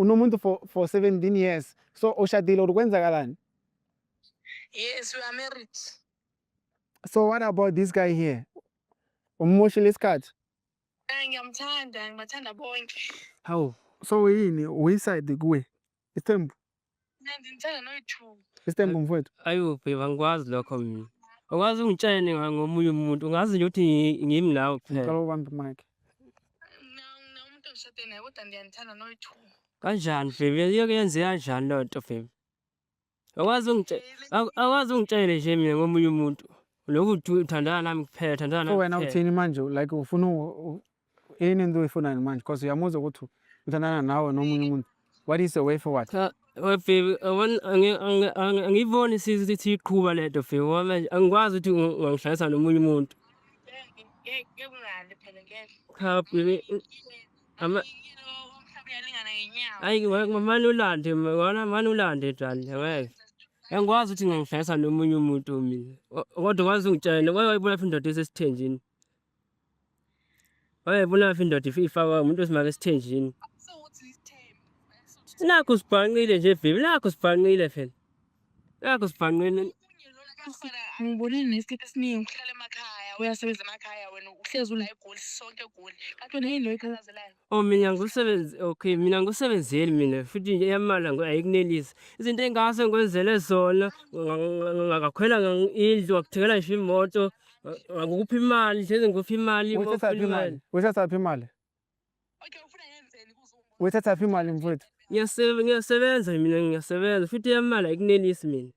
Unomuntu for 17 years. So ushadile or kwenzakalani? Yes, we are married. So what about this guy here? Ummoshile isikhathi. Eh, ngiyamthanda, ngibathanda bonke. Hawu. So yini uyi-side kuwe? Isithembu. Mina ngithanda noyi-two. Isithembu, mfowethu. Ayo babe, angikwazi lokho mina. Ukwazi ungitshele ngomunye umuntu, ungazi nje ukuthi ngimi nawe kuphela. Ngicela ubambe mic. Mina umuntu engishade naye, kodwa ngiyanithanda noyi-two. Kanjani, babe? Iyoke yenzeka kanjani leyo nto, babe? Akwazi ungitshele nje mina ngomunye umuntu. Lokhu uthi uthandana nami kuphela, uthandana So nami wena kuphela. Uthini manje? Like, ufuna yini into oyifunayo manje? Because uyamuzwa ukuthi uthandana nawe nomunye umuntu. What is the way forward? Cha, we baby, yabona, angiyiboni sithi iqhuba lento, babe, ngoba manje angikwazi ukuthi ungangihlalisa nomunye umuntu. Ngeke, ngeke, ngeke ungali phela, ngeke. Cha baby, Umhlaba uyalingana ngenyawo. Ayi, mane ulande, mane ulande dani, angeke. Angikwazi ukuthi ngingangihlalisa nomunye umuntu mina. Kodwa ukwazi ungitshele, wake wayibona phi indoda esesithenjini? Wayibona phi indoda ifakwa umuntu wesimame esithenjini? Sokuthi isithembu. Nakho sibhanqile nje, baby, nakho sibhanqile phela. Nakho sibhanqile. Ngibonile nesikhathi esiningi uhlala emakhaya, uyasebenza emakhaya, wena uhlezi ula eGoli, sonke eGoli. Kanti wena yini lo oyikhathazelayo? Oh, mina ngikusebenzi, okay, mina ngikusebenzeli mina, futhi nje eyamali ayikunelisi. Izinto engingase ngikwenzele zona, ngakhwela indlu, ngakuthengela ngisho imoto, ngakupha imali, hlezi ngikupha imali uma Uyithathaphi ufuna imali? imali. Uyithathaphi imali? Okay, ufuna ngenzeni kuze ungibone? Uyithathaphi imali, mfowethu? Ngiyasebenza mina, ngiyasebenza, futhi eyamali ayikunelisi mina.